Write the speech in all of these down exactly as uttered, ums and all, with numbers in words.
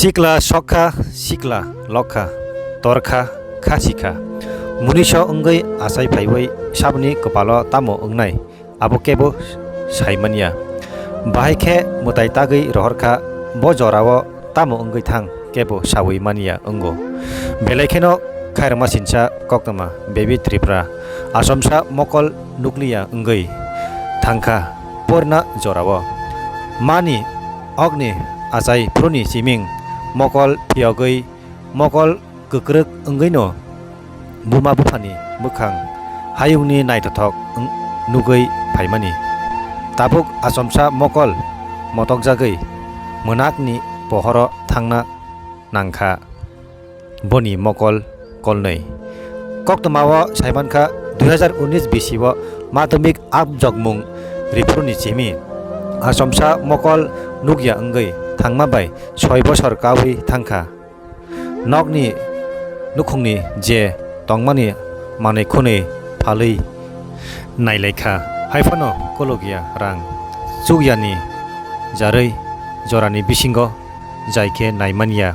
Sikla sokha, sikla lokha, torkha, kha sikha. Muniso wngwi achai phaiwi saboni kwpalo tamo wngnai, abo kebo saimanya. Bahai khe mwtai tagwi rohorkha, bo jorao tamo wngwi thang, kebo saui manya wngo. Belai kheno khairokma sinsa koktwma Baby Tripura, achomsa mokol nukliya wngwi thangkha porna jorao. Mani okni achai phuruni siming mokol phiyogwi mokol kwkrwk wngwino buma buphani bwkhang hayungni naithothok wng-, nugwi phaimani. Tabuk achomsa mokol motokjagwi mwnakni pohoro thangna nangkha boni mokol kolnwi. Koktwmao saimankha, dui hazar unis bisio madhyamik amjokmung riphuruni simi achomsa mokol nukya wngwi thangma bai soi bosor kaui thangkha. Nokni nukhungni je tongmani manwi khwnwi phalwi nailaikha, haiphano kolokya rang chukyani jarwi jorani bisingo jai khe naimanya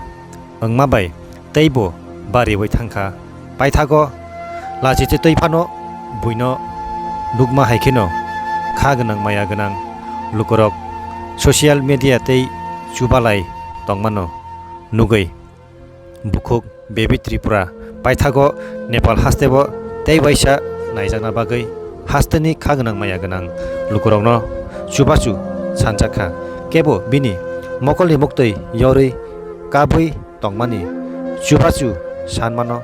wngma bai teibo bariwi thangkha. Paithago lachichi twi phano buino nukma hai kheno kha gwnang maya gwnang lukurok social media tei chubalai tongmano nugwi bukhuk Baby Tripura paithago Nepal hasteo tei waisa naijakna bagwi hasteni kha gwnang maya gwnang lukurokno chubachu sanjakha. Kebo bini mokolni muktwi yorwi kabwi tongmani chubachu sanmano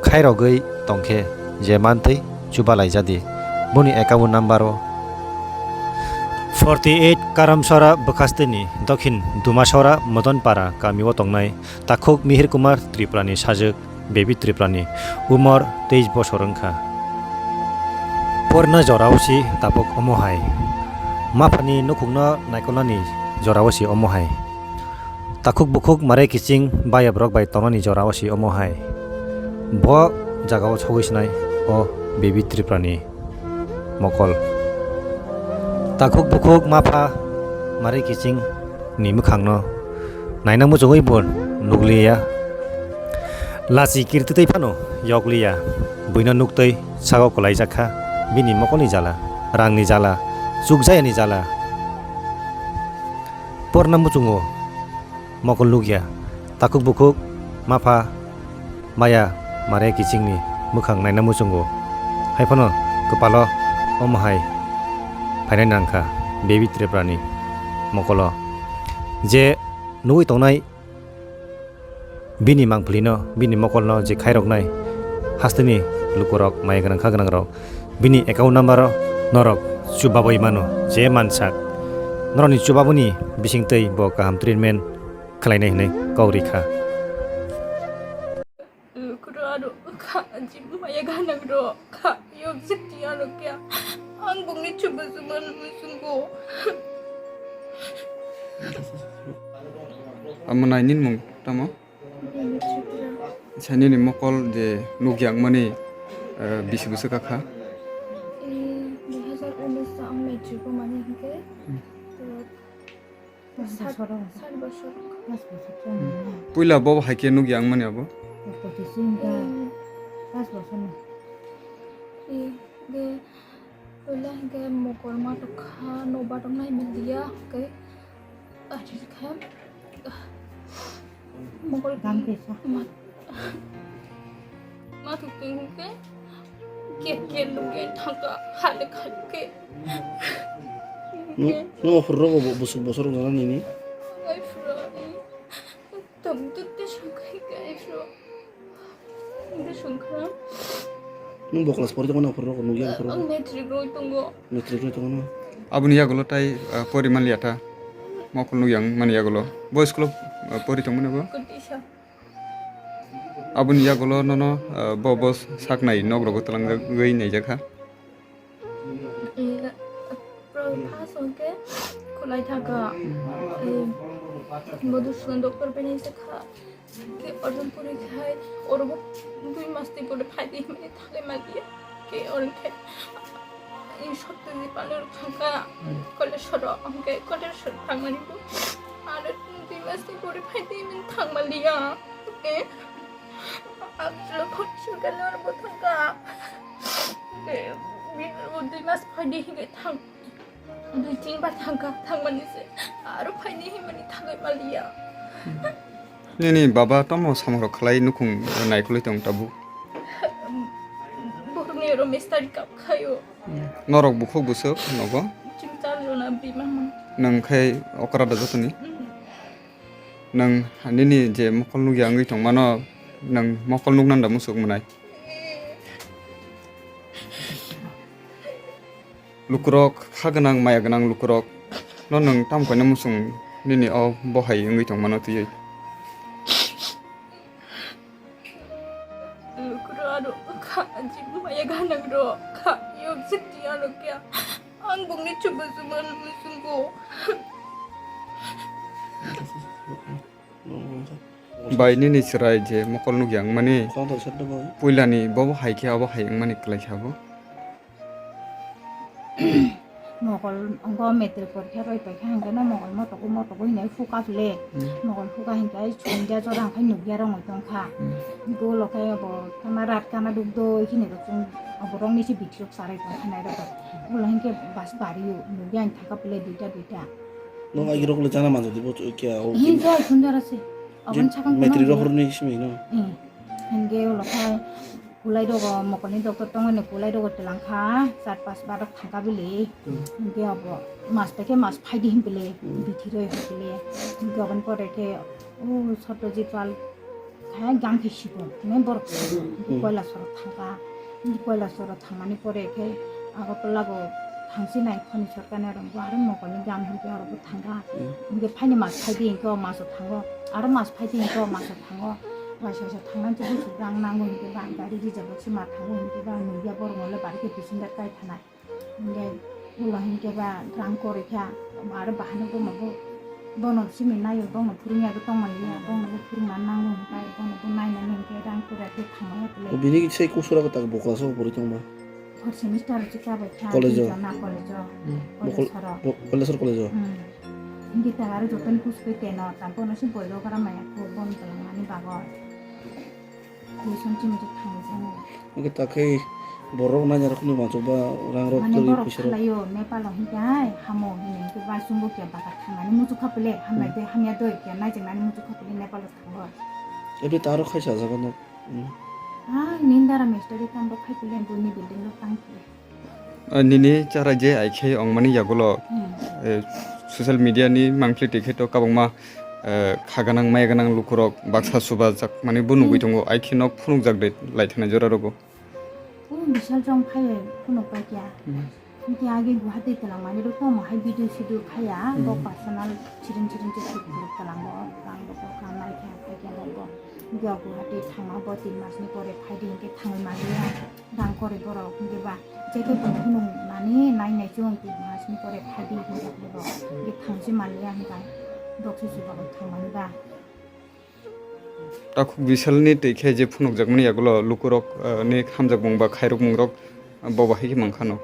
khairogwi tongkhe je mantwi chubalaijadi. Boni account number o forty eight Karamsora bwkhasteni Dokhin Dumasora Modonpara kamio tongnai takhuk Mihir Kumar Tripurani sajwk Baby Tripurani umor teis bosor wngkha. Porna jorao si tabuk omo hai. Maphani nukhungno naikolnani jorao si omo hai. Takhuk bukhuk mare kiching bayabrok bai tongnani jorao si omo hai. Bo jagao sogwi sinai o Baby Tripurani mokol. Takhuk bukhuk mapha mare kiching ni mwkhangno naina muchungwi bo nukliya. Lachi kirtitwi phano yokliya. Buino nuktwi sago kwlaijak kha bini mokolni jala, rangni jala, chukjayani jala. Porna muchungo mokol nukya, takhuk bukhuk, mapha, maya, mare kichingni mwkhang naina muchungo. Haiphano kwpalo omo hai phainai nangkha Baby Tripurani mokolo. Je nugwi tongnai bini mangphlino, bini mokolno je khairoknai hasteni lukurok, maya gwnang kha gwnangrok, bini account number o norok chubabwi mano, je mansak norokni chubaboni bisingtwi bo kaham treatment khlainai hinwi kok rikha. Lukurok aro kha, jibmaya ganagrok kha, yok jiti aro kya. Ang bungni chubu chubu musungo. Amo nai nin mung tamo? Bini Tripura. Sa nini mokol je nukya wngmani, eh, bisi bwswk kha? Eh, dui hazar unis o ang matric o mani hinkhe, Hmm. to Pas sat, bosor o. Sat bosor. Pas bosor chong. Hmm. Puila bo hai khe nukya wngmani abo? Eko tisi wngkha. Eh. Pas bosor no. Eh, de, puila hinkhe mokol ma tokha, nobar tong nai maliya, hinkhe, ah, khe, ah, mokol Gam kaisa. Ma, ma tong tong hinkhe, Ke, ke, luke, thangka, khale, khale, ke. Nung, nung aphuru rogo bo-, busuk bosor wng jana nini? Ai, phuru, ai. Tam tu te sungkai, kai, phuru. Te sungkha. Nung bo class pori tongo na aphuru rogo, nung yang aphuru rogo? Ang matric roi tongo. Matric roi tongo na? Aboni yagulo tai, ah, pori man liya ta. Mokol nung yang mani yagulo. Bo school, ah, pori tongo na bo? Kotisa. Aboni yagulo nono, ah, bo, bo saknai nok rogo twlangjagwi naijak kha. Eh, pro-, first hwnkhe khulai thaka, eh, Madhusudan doctor bai naijak kha. Khe oro puri khai, oro bo dui mas tei pore phai di hinwi thalai maliya. Khe oro khe, eh, Satyajit Pal thangkha, Koleshwar o, hwnkhe Koleshwar thangmani bo aro dui mas Asli pori phaidi min thangmaliya. Eh, abdul phone sugalo bo thangka. Eh, min dui mas phaidi hinge thang. Dui tin bar thangka, thangmani se. Aro phaidi hinmani thangai maliya. Nini baba tamo samoro khlai nukhung naikolwi tong tabu. Borokni oro mistari kap khayo. Norok bukhuk bwswk nogo? Chwng char jona bwrwi mama. Nwng khai okra da jotoni? Mm. Nwng nini je mokol nukya wngwi tongmano, nwng mokol nuknanda musuk mwnai? Lukurok, kha gwnang, maya gwnang lukurok no nwng tamo kaino musung nini o bohai wngwi tongmano twiwi? Lukurok ano kha, jibumaya ganang ro kha, yok jiti ano kya. Ang bungni chuba chuba lusungo. Bai nini chwrai je mokol nukya wngmani puilani bobo hai khe abo hai wngmani kwlai sabo. Mokol wngkha, matric porikha roi paikha hwnkhe no mokol motogo motogo hinwi phuka phle. Hmm. Mokol phuka hinkhe ai chumya jora hwnkhe nukya rongwi tongkha. Hmm. Dolo khe bo kama rat kama duk doi khini rok chwng oborok nisi bithi rok sarai tongkha nai rok. Ulo hinkhe bus bari o nukya ang thaka phle duita duita. Nung agi rok le jana manjak dibo kya o. Hinkhe ai khunjara se. Aboni sakang matric rok horni simi no. Hmm. Hinkhe ulo khe Kulai dogo mokolni doctor tongmani kulai dogo twlang kha, char pas barok thangka bili. Hmm. Hinkhe abo mas paikhe mas phaidi hinpili, Hmm. bithi roi hinpili. Hinkhe aboni pore khe, o Satyajit Pal khe gang khe sigo, hwnwi borok sigo. Hinkhe Hmm. Koilasoro thangka. Hinkhe Koilasoro thangmani pore khe Agartala go thangsinai khoni sorkarni aro bo aro mokolni gang hinkhe aro bo thangka. Hmm. Hinkhe phaini mas phaidi hinkhe o maso thango, aro mas phaidi hinkhe o maso thango. Waisa waisa thangnani se buchuk rang nango hinkhe ba gari reserve se ma thango hinkhe ba nungya borok no le bari khe bisingo kai thanai. Hinkhe ulo hinkhe ba rang kwrwi kha aro bahai no bono bo bono simi naio bono phwrwngya bo tongmani ya bono bo phwrwngna nango hinkhe bono bo nainani hinkhe rang kwrwi khe thango O bini sei kusura ko tak bokla so pori tongma. Fourth semester se chabai kha college o. Jona college o. Hmm. College Bokol- soro. Bo- Kolesor college o. Hmm. Hinkhe ta aro jotoni kuchukwi teno, tangkhe ono se boiro gra maya kho bon tolongmani bagwi. Tuition chini je thangwi thangwi. Hinkhe ta khe borok nanya rok ni manchuk ba rang rok Mane twi borok pisa rok. Salaio Nepal o hinkhe hai hamo hini hinkhe ba chwngbo khe baka thangmani muchuk kha pile hambai Hmm. de hamya doi khe naijaknani muchuk kha pile Nepal o thango. Ebe ta aro khaisa jaga no. Hmm. Ah, nindara mistari kam rok khai pile buni building rok tang pile. Ah, nini chara je ai khe ongmani yagulo, Hmm. eh, social media ni mangpli twi khe to kabangma, eh, kha gwnang maya gwnang lukurok baksa Hmm. suba jak mani bo nugwi Hmm. tongo, ai khe nok phunuk jak de lai thana jora rogo. O bisal jong phai phunuk pai kya. Hmm. Hinkhe agi Guwahati twlang mani rok tamo hai video sidu khaya, bo Hmm. personal chiring chiring se suk phunuk twlango, ang bo kok kam nai khe phai khe bo. Hinkhe o Guwahati thangma bo tin mas ni pore phaidi hinkhe thangwi maliya. Rang kwrwi borok hinkhe ba je khe tong phunuk nani nai nai chwng tin mas ni pore phaidi hinkhe bo. Hinkhe thangsi maliya hinkhe dok se se borok thangmani ba. Takhuk bisalni twi khe je phunukjakmani yagulo lukurok, eh, ni hamjakmung ba khairokmungrok, eh, bobo hai khe mankha no.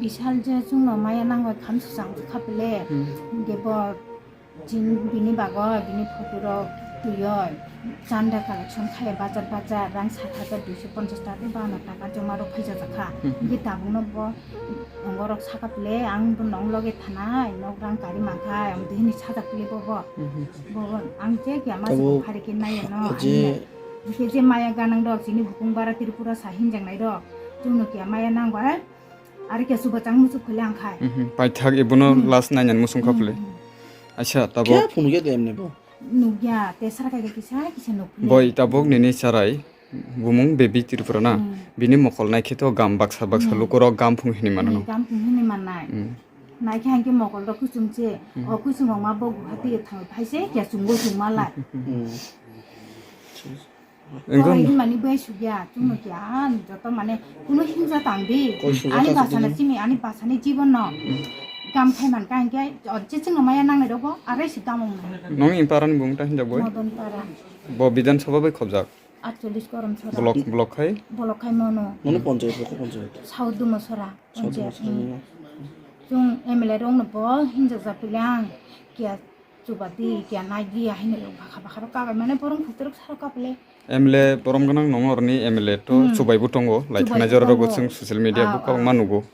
Bisal je chwngno maya nangwi kham swchang kha pile, Hmm. hinkhe bo chin bini bagwi bini photo rok twiwi chanda collection khai bazar bazar rang sat hajar duiso ponchash taka bano taka joma rok phaijak kha. Hmm. Hinkhe tabukno bo Borok saka pile ang bo nong loge thanai, nok rang kari mankha, ang twi hwnwi sajak pile bo bo. Mhm. Bo bo ang je kya ma Abo se khari khe nai no, je ani je je maya ganang rok chini bukung bara Tripura sa hinjak nai rok. Chwngno kya maya nang bai. Ari kya suba chang muchuk khole ang khai. Mhm. Paithak ibono Hmm. last nai nang musung kha pile. Hmm. Acha, tabuk. Kya phunukya de emne bo? Nukya, te sara kha kisa kisa nuk pile. Boi tabuk nini charai. Bumung Baby Tripura na? Hmm. Bini mokol naikhe to gam baksa baksa Hmm. lukurok gam phung hinwi mano. Hmm, gam phung hinwi mannai. Hmm. Naikhe hankhe mokol rok kuchung se, Hmm. o kuchung rok ma bo Guwahati thang phai se kya chungo chungma lai. Hmm. Engkon- Oi, himani bai sugya, chwngno kya, joto mane kuno himja tang di. Koi sujak Ani ka basana sini? Chini, ani basani jibon no. Hmm. Gam khai man ka hankhe, o je chwngno maya nangnai rok bo, arai se gam ong nai. Nong in parani bumung ta hinjak boi? Modon para. Bo Bidhan Sabha bai khobjak? Atchollish Garam Sora. Block, block khai? Block khai mono. Mono panchayat, boko panchayat. South Dumasora, South panchayat. Dumasora, Hmm. no. Chwng M L A rokno bo hinjak jak pili ang kiya Chubadi, kya nai di, ahini rok bakha bakha rok kabai mane borong phuturuk sarok kaple. M L A borom gwnang nong oroni M L A to Hmm. chubai bo tongo, lai Chubai thangna bo jora rogo tongo. Chwng social media Ah, bo kabangma ah. nugo.